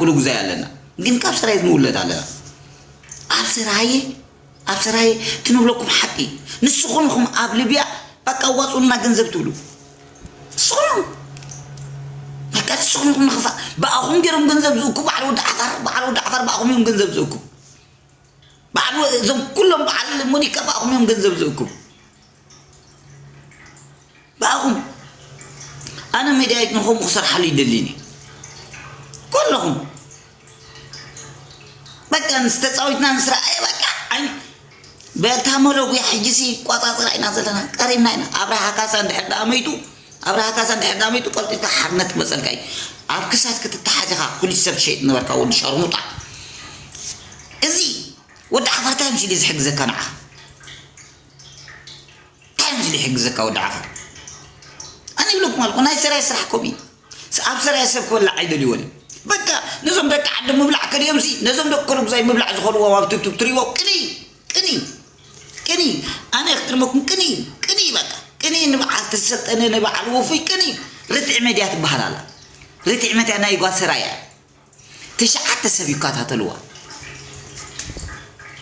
ኩሉ ግዜ ኣለና። ግን ካብ ሰራየ ንውለድ ኣለና። ኣብ ሰራየ ኣብ ሰራየ ትንብለኩም ሓቂ። ንስኹም ኢኹም ኣብ ሊብያ በቃ ዋጹልና ገንዘብ ትብሉ። ንስኹም ኢኹም። በቃ ንስኹም ኢኹም ንኽፋእ። ብኣኹም ገይሮም ገንዘብ ዝእኩ በዓል ወዲ ዓፋር፣ በዓል ወዲ ዓፋር ብኣኹም እዮም ገንዘብ ዝእኩ። በዓል ወ-፣ እዞም ኩሎም በዓል ሞኒካ ብኣኹም እዮም ገንዘብ ዝእኩ። ብኣኹም። ኣነ ሚድያ ንኹም ክሰርሓሉ ይደልኒ። ኩለኹም። በቃ ምስ ተጻዊትና ምስ ረኣየ በቃ ዓይኒ በታ መለጉያ ሕጂ ሲ ቋጻጽራ ኢና ዘለና። ቀሪብና ኢና። ኣብርሃ ካሳ እንድሕር ደኣ መይቱ፣ ኣብርሃ ካሳ እንድሕር ደኣ መይቱ ቀልጢፍካ ሓርነት ክመጸልካ እዩ። ኣብ ክሳድ ክትተሓዝ ኢኻ ኩሉ ሰብ ትሸይጥ ነበርካ ወዲ ሸርሙጣ። እዚ ወዲ ዓፋር እንታይ መሲሉ እዩ ዝሕግዘካ ንዓኻ? እንታይ መሲሉ ይሕግዘካ ወዲ ዓፋር? ኣነ ይብለኩም ኣለኩ ናይ ሰራየ ስራሕ ከምኡ እዩ። ስ-፣ ኣብ ሰራየ ሰብ ክበልዕ ኣይደልይዎን እዩ። በቃ ነዞም ደቂ ዓዲ ምብላዕ ከድዮም ሲ ነዞም ደቂ ኮሎጉዛይ ምብላዕ ዝኸድዎም ኣብ ቱብቱብ ትሪእዎም ቅኒ ቅኒ ቅኒ ኣነ ክቅድመኩም ቅኒ ቅኒ በቃ ቅኒ ንበዓል ተሰልጠነ ንበዓል ወፉይ ቅኒ ርትዒ መድያ ትበሃል ኣላ። ርትዒ መድያ ናይ ጓል ሰራየ ትሽዓተ ሰብ ይከታተልዋ።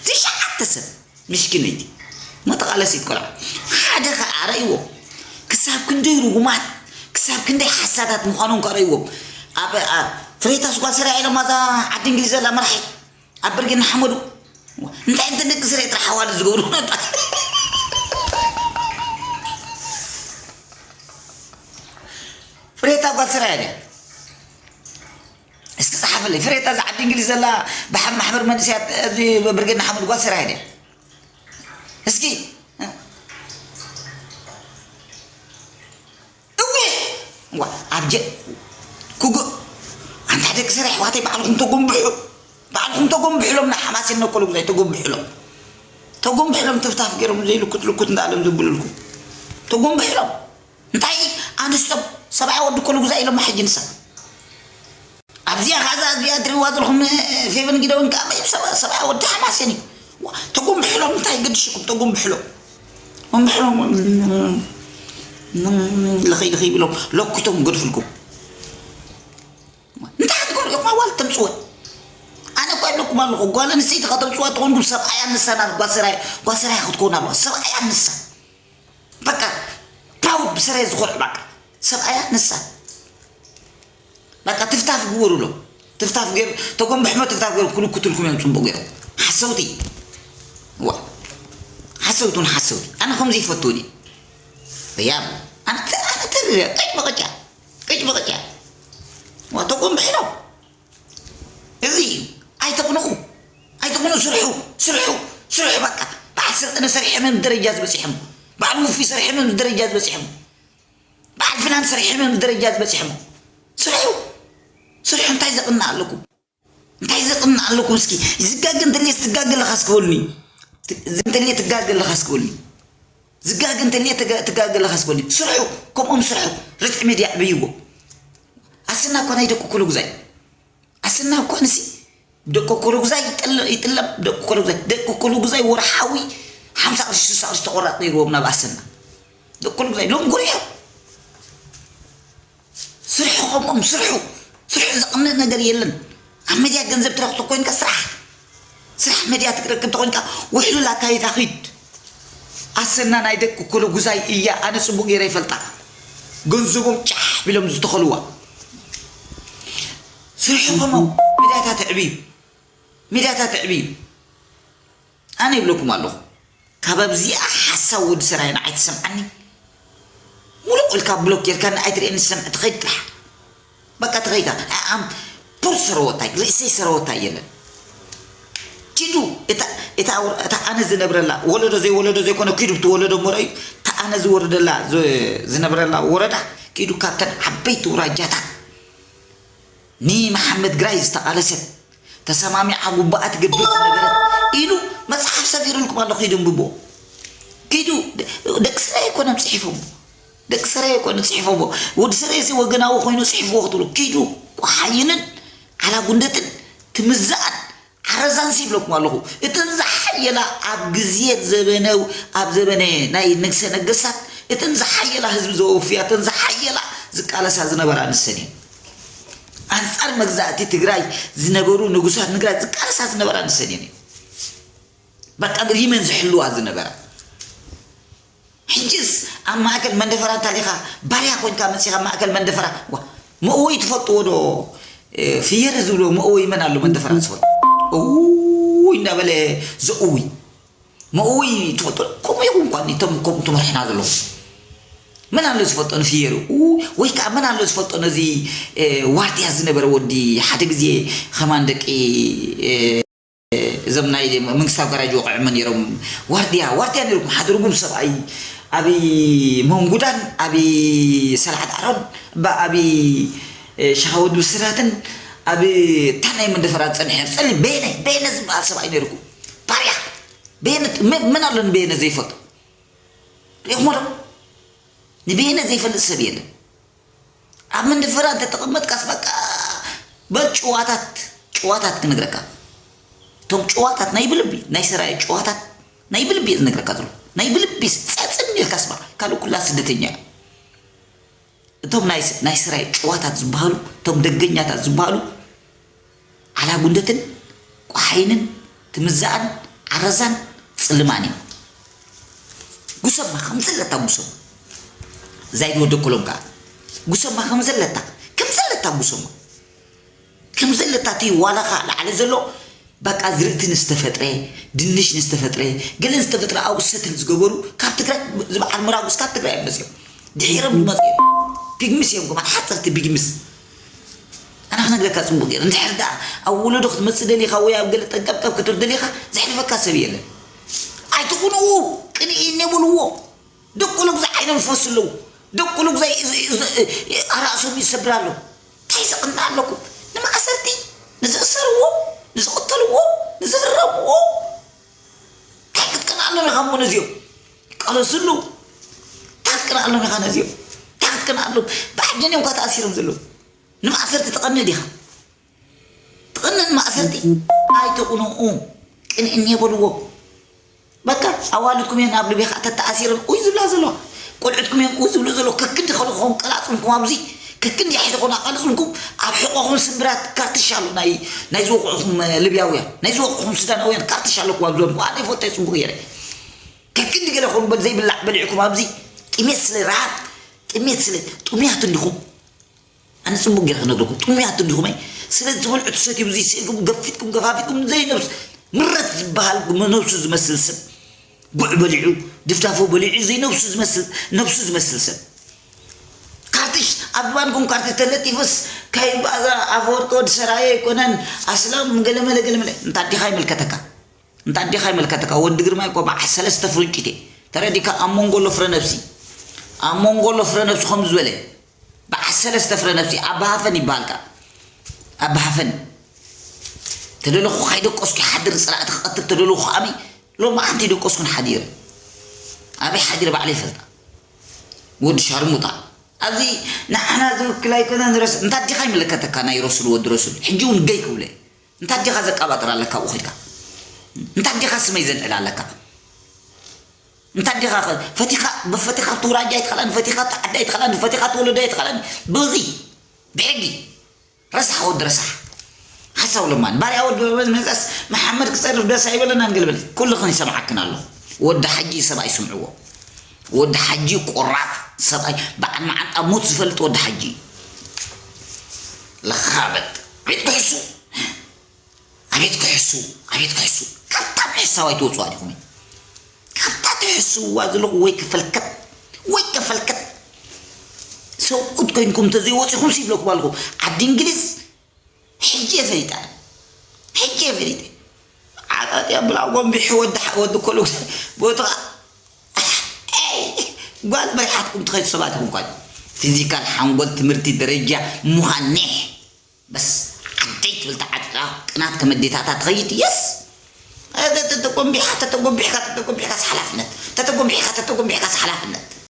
ትሽዓተ ሰብ ምስኪነይቲ መተቓለሲት ቆልዓ ሓደ ኸዓ ረእይዎም ክሳብ ክንደይ ርጉማት ክሳብ ክንደይ ሓሳዳት ምዃኖም ከረእይዎም ኣብ ኣብ ፍሬታስ ጓል ሰራየ ኢሎም ኣዛ ዓዲ እንግሊዝ ዘላ መራሒ ኣብ ብርጌድ ንሓመዱ እንታይ እንተ ደቂ ስረ ጥራሕ ሓዋሉ ዝገብሩ ነጣ ፍሬታ ጓል ሰራየ ድያ እስኪ ጸሓፍለይ ፍሬታ እዛ ዓዲ እንግሊዝ ዘላ ብሓ ማሕበር መንእሰያት እዚ ብርጌድ ንሓመድ ጓል ሰራየ ድያ እስኪ እዊ ዋ ኣብ ጀ ኩጉ ኣንታ ደቂ ሰራየ ኣሕዋተይ ባዕልኹም ተጎንብሑ ባዕልኹም ተጎንብሕሎም ንሓማሴን ነኮሉ ጉዛይ ተጎንብሕሎም ተጎንብሕሎም ትፍታፍ ገይሮም ዘይልኩት ልኩት እንዳኣለም ዝብልልኩም ተጎንብሕሎም እንታይ ኣንስቶም ሰብኣይ ወዲ ኮሉ ጉዛይ ኢሎም ሕጂ ንሳ ኣብዚኣ ኻዛ እዚኣ ትሪእዋ ዘለኹም ፌቨን ጊደውን ከዓ ሰብኣይ ወዲ ሓማሴን እዩ ተጎንብሕሎም እንታይ ገድሽኩም ተጎንብሕሎም ጎንብሕሎም ልኸይ ልኸይ ብሎም ለኩቶም ገድፍልኩም እንታይ ክትገብሩ ኢኹም ኣዋል ተምፅወ ኣነ እኳ ይብለኩም ኣለኹ ጓል ኣንስተይቲ ከተምፅዋ ተኾንኩም ሰብኣያ ንሳ ናብ ጓሰራይ ጓሰራይ ክትኮኑ ኣለዋ ሰብኣያ ንሳ በቃ ፕራውድ ብሰራይ ዝኾርዕ በቃ ሰብኣያ ንሳ በቃ ትፍታፍ ግበሩሎም ትፍታፍ ገይሩ ተጎንብሕሞ ትፍታፍ ገይሩ ክልኩትልኩም እዮም ፅቡቅ ገይሩ ሓሰውቲ ዋ ሓሰውቲ ውን ሓሰውቲ ኣነ ከምዚ ይፈትው ድየ ያም ኣነ ተርረ ቀጭ በቀጫ ቀጭ በቀጫ ዋ ተጎንብሕሎም እዚ እዩ ኣይተቕንኡ ኣይተቕንኡ ስርሑ ስርሑ ስርሑ በቃ በዓል ሰልጠነ ሰሪሖም እዮም ደረጃ ዝበፂሖም በዓል ውፊ ሰሪሖም እዮም ደረጃ ዝበፂሖም በዓል ፍላን ሰሪሖም እዮም ደረጃ ዝበፂሖም ስርሑ ስርሑ እንታይ ዘቕንእ ኣለኩም እንታይ ዘቕንእ ኣለኩም እስኪ ዝጋገ እንተልየ ትጋገ ኣለኻ እስክበሉኒ እንተልየ ትጋገ ኣለኻ እስክበሉኒ ዝጋገ እንተልየ ትጋገ ኣለኻ እስክበሉኒ ስርሑ ከምኦም ስርሑ ርትዒ ሚድያ ዕብይዎ ኣስና እኳ ናይ ደቂ ኩሉ ግዛይ ኣስና እኳ ንሲ ደቂ ኮሎጉዛይ ይጥለ- ይጥለም ደቂ ኮሎጉዛይ ደቂ ኮሎጉዛይ ወርሓዊ ሓምሳ ቅርሺ ስሳ ቅርሺ ተቆራጥ ነይርዎም ናብ ኣሰና ደቂ ኮሎጉዛይ ሎም ጉርዮ ስርሑ ከምኦም ስርሑ ስርሑ ዘቕንእ ነገር የለን ኣብ መድያ ገንዘብ ትረክቶ ኮይንካ ስራሕ ስራሕ መድያ ትረክብ ተኮይንካ ውሕሉል ኣካይዳ ኪድ ኣሰና ናይ ደቂ ኮሎጉዛይ እያ ኣነ ፅቡቅ ገይረ ይፈልጣ ገንዘቦም ጫሕ ቢሎም ዝተኸልዋ ስርሑ ከሞ ሚድያታት ኣዕብዩ ሚድያታት ኣዕብዩ ኣነ ይብለኩም ኣለኹ ካብ ኣብዚኣ ሓሳብ ወዲ ሰራይና ኣይትሰምዓኒ ሙሉእ ኢልካ ብሎክ ጌርካ ንኣይትርእየኒ ዝሰምዕ ትኸይድ ጥራሕ በቃ ትኸይዳ ኣም ፑር ሰረወታይ ርእሰይ ሰረወታይ የለን ኪዱ እታ እታ እታ ኣነ ዝነብረላ ወለዶ ዘይወለዶ ዘይኮነ ኪዱ ብቲ ወለዶ መረዩ እታ ኣነ ዝወርደላ ዝ- ዝነብረላ ወረዳ ኪዱ ካብተን ዓበይቲ ውራጃታት ንመሓመድ ግራይ ዝተቓለሰት ተሰማሚዓ ጉባኣ ትገብር ዝነበረት ኢሉ መፅሓፍ ሰፊሩልኩም ኣሎ። ኪዱ እንብቦ ኪዱ። ደቂ ሰራየ ኣይኮነን ፅሒፎሞ፣ ደቂ ሰራየ ኣይኮነ ፅሒፎሞ። ወዲ ሰራየ ሲ ወገናዊ ኮይኑ ፅሒፍዎ ክትብሉ ኪዱ። ቆሓይንን ዓላ ጉንደትን ትምዘኣን ዓረዛንሲ ይብለኩም ኣለኹ። እተን ዝሓየላ ኣብ ግዜ ዘበነ ኣብ ዘበነ ናይ ንግሰ ነገስታት እተን ዝሓየላ ህዝቢ ዘወፍያ እተን ዝሓየላ ዝቃለሳ ዝነበራ ንሰን እየን። ኣንጻር መግዛእቲ ትግራይ ዝነበሩ ንጉሳት ትግራይ ዝቃለሳ ዝነበራ ንሰን እየን። በቃ ሪመን ዝሕልዋ ዝነበራ። ሕጅስ ኣብ ማእከል መንደፈራ እንታሊኻ ባርያ ኮንካ መጺኻ ኣብ ማእከል መንደፈራ፣ ዋ፣ መእወይ ትፈልጥዎ ዶ? ፍየር ዝብሎ መእወይ መን ኣሎ መንደፈራ ዝፈልጥ? እውይ እንዳበለ ዘእውይ መእወይ ትፈልጦ? ከምኡ ይኹን እኳ እቶም ከምኡ ትመርሕና ዘለኹም። መን ኣሎ ዝፈልጦ ንፍየሩ? ወይ ከዓ መን ኣሎ ዝፈልጦ ነዚ ዋርድያ ዝነበረ ወዲ ሓደ ግዜ ከማን ደቂ እዞም ናይ መንግስታዊ ጋራጅ ወቕዕሞ ነይሮም። ዋርድያ ዋርድያ ነይርኩም ሓደ ርጉም ሰብኣይ ኣብ መንጉዳን ኣብ ሰላዕት ኣሮን ባ ኣብ ሸኻወድ ብስራትን ኣብ ታናይ መንደፈራ ዝፀንሐ ጸሊ ቤነ ቤነ ዝበሃል ሰብኣይ ነይርኩም። ባርያ ቤነ መን ኣሎ ንቤነ ዘይፈልጦ? ሪኹሞ ዶ? ንቤነ ዘይፈልጥ ሰብ የለን። ኣብ መንደፈራ እንተተቐመጥካስ በቃ በል ጭዋታት ጭዋታት ክነግረካ። እቶም ጭዋታት ናይ ብልቢ ናይ ሰራየ ጭዋታት ናይ ብልቢ እየ ዝነግረካ ዘሎ። ናይ ብልቢ ጸጽን ኢልካ ስማ። ካልእ ኩላ ስደተኛ እያ። እቶም ናይ ናይ ሰራየ ጭዋታት ዝበሃሉ እቶም ደገኛታት ዝበሃሉ ዓላጉንደትን ቋሓይንን ትምዛኣን ዓረዛን ጽልማን እዩ። ጉሰማ ከም ዘለታ ጉሰማ። ዛይድ ወደ ኮሎም ከዓ ጉሰማ ከም ዘለታ ከም ዘለታ ጉሰማ ከም ዘለታ እቲ ዋላኻ ላዕሊ ዘሎ በቃ ዝርእቲ ንዝተፈጥረ ድንሽ ንዝተፈጥረ ገለ ዝተፈጥረ ኣብኡ ሰትል ዝገበሩ ካብ ትግራይ ዝበዓል ምራጉስ ካብ ትግራይ እዮም መፅኦም። ድሒሮም ዝመፅኡ እዮም። ፒግሚስ እዮም ከማን ሓፀርቲ ፒግሚስ። ኣነ ክነግረካ ፅቡቅ ገይረ እንድሕር ደኣ ኣብ ወለዶ ክትመፅእ ደሊኻ ወይ ኣብ ገለ ጠንቀብቀብ ክትብል ደሊኻ ዘሕልፈካ ሰብ የለን። ኣይትቁንኡ ቅንኢ እኔ በልዎ። ደቁ ልጉዛይ ዓይኖም ይፈሱ ኣለዉ። ደቁ ልጉዛይ ኣራእሶም ይሰብር ኣሎ። እንታይ ዘቕንእ ኣለኩም ንማእሰርቲ ንዝእሰርዎ ንዝቕተልዎ ንዝህረምዎ እንታይ ክትቀንእ ኣለና ካብ ነዚኦም ይቃለሱ ኣለዉ። እንታይ ክትቀንእ ኣለና ካብ ነዚኦም እንታይ ክትቀንእ ኣለዉ። ብዓጀን እዮም ካብ ተኣሲሮም ዘለዉ። ንማእሰርቲ ትቐንእ ዲኻ? ትቕንን ማእሰርቲ ኣይትቕንኡ። ቅንእኒ የበልዎ። በቃ ኣዋልድኩም እየን ኣብ ልቤኻ ተተኣሲረን ኡይ ዝብላ ዘለዋ። ቆልዑትኩም እዮም ኡይ ዝብሉ ዘለዉ። ከክንዲ ከለኹም ቀላጽምኩም ኣብዚ ከክንዲ ሕዚ ኮና ቀልጽምኩም ኣብ ሕቆኹም ስምብራት ካርትሽ ኣሎ ናይ ናይ ዝወቕዕኹም ልብያውያን ናይ ዝወቕዕኹም ሱዳናውያን ካርትሽ ኣለኩም ኣብ ዞንኩም ኣነ ይፈልጦ እየ ጽቡቕ ገይረ። ከክንዲ ገለ ኮኑ በል ዘይብላዕ በሊዕኩም ኣብዚ ጥሜት ስለ ረሃብ ጥሜት ስለ ጥሙያት እንዲኹም ኣነ ጽቡቅ ጌረ ክነግረኩም ጥሙያት እንዲኹም እይ ስለ ትበልዑ ትሰትዩ ብዘይ ስእልኩም ገፊጥኩም ገፋፊጥኩም ዘይነብስ ምረት ዝበሃል ነብሱ ዝመስል ሰብ ጉዕ በሊዑ ድፍዳፎ በሊዑ ዘይነብሱ ዝመስል ነብሱ ዝመስል ሰብ ካርትሽ ኣብ ባንኩም ካርትሽ ተለጢፉስ ከይባዛ ኣፈወርቂ ወዲ ሰራየ ኣይኮነን ኣስላም ገለመለ ገለመለ እንታ ኣዴኻ ይምልከተካ እንታ ኣዴኻ ይምልከተካ ወዲ ግርማይ እኮ በዓል ሰለስተ ፍርንጭት እየ ተረዲካ ኣብ መንጎ ኣሎ ፍረ ነብሲ ኣብ መንጎ ኣሎ ፍረ ነብሲ ከም ዝበለ በዓል ሰለስተ ፍረ ነብሲ ኣባሃፈን ይበሃል ከኣ ኣባሃፈን ተደለኹ ካይደቀስኩ ይሓድር ጸላእቲ ክቐትል ተደለኹ ከኣሚ ሎማዓንቲ ይደቀስኩን ሓዲረ ኣበይ ሓዲረ ባዕለ ይፈልጣ ወዲ ሻርሙጣ ኣብዚ ንዓና ዝውክል ኣይኮነን ረስ እንታ ኣዴኻ ይምልከተካ ናይ ረሱል ወዲ ረሱል ሕጂ እውን ገይ ክብለ እንታ ኣዴኻ ዘቃባጥር ኣለካ ኣብኡ ኸድካ እንታ ኣዴኻ ስመይ ዘልዕል ኣለካ እንታ ኣዴኻ ፈቲኻ ፈቲኻ ትውራጃ ኣይትኸላን ፈቲኻ ትዓዳ ኣይትኸላን ፈቲኻ ትወለዶ ኣይትኸላን በዚ ብሕጊ ረሳሕ ወዲ ረሳሕ ሓሳው ለማን ባርያ ወዲ መዛስ መሓመድ ክፀርፍ ደስ ኣይበለናን ገልበል ኩልኽን ይሰምዓክን ኣለኹ ወዲ ሓጂ ሰብኣይ ስምዕዎ ወዲ ሓጂ ቆራፍ ሰብኣይ በዓል መዓንጣ ሞት ዝፈልጥ ወዲ ሓጂ ለኻበጥ ቤት ክሕሱ ኣቤት ክሕሱ ኣቤት ክሕሱ ካብታ ምሕሳው ኣይትወፅዋ ዲኹም ካብታ ትሕስውዋ ዘለኹ ወይ ከፈልከት ወይ ከፈልከት ሰብኡት ኮይንኩም እንተዘይወፂኹም ሲብለኩም ኣለኹ ዓዲ እንግሊዝ ሕጂ እየ ፈሊጠ ሕጂ እየ ፈሊጠ ዓጣጢያ ብላ ጎንቢሑ ወዲ ወዲ ኮሎ ቦትኻ ጓል መሪሓትኩም ትኸይዱ ሰባት ኢኹም ኳ ፊዚካል ሓንጎል ትምህርቲ ደረጃ ምዃን ኒሕ በስ ዓደይ ትብል ተዓጢቓ ቅናት ከመዴታታ ትኸይድ የስ ተተጎንቢሓ ተተጎንቢሕካ ተተጎንቢሕካስ ሓላፍነት ተተጎንቢሕካ ተተጎንቢሕካስ ሓላፍነት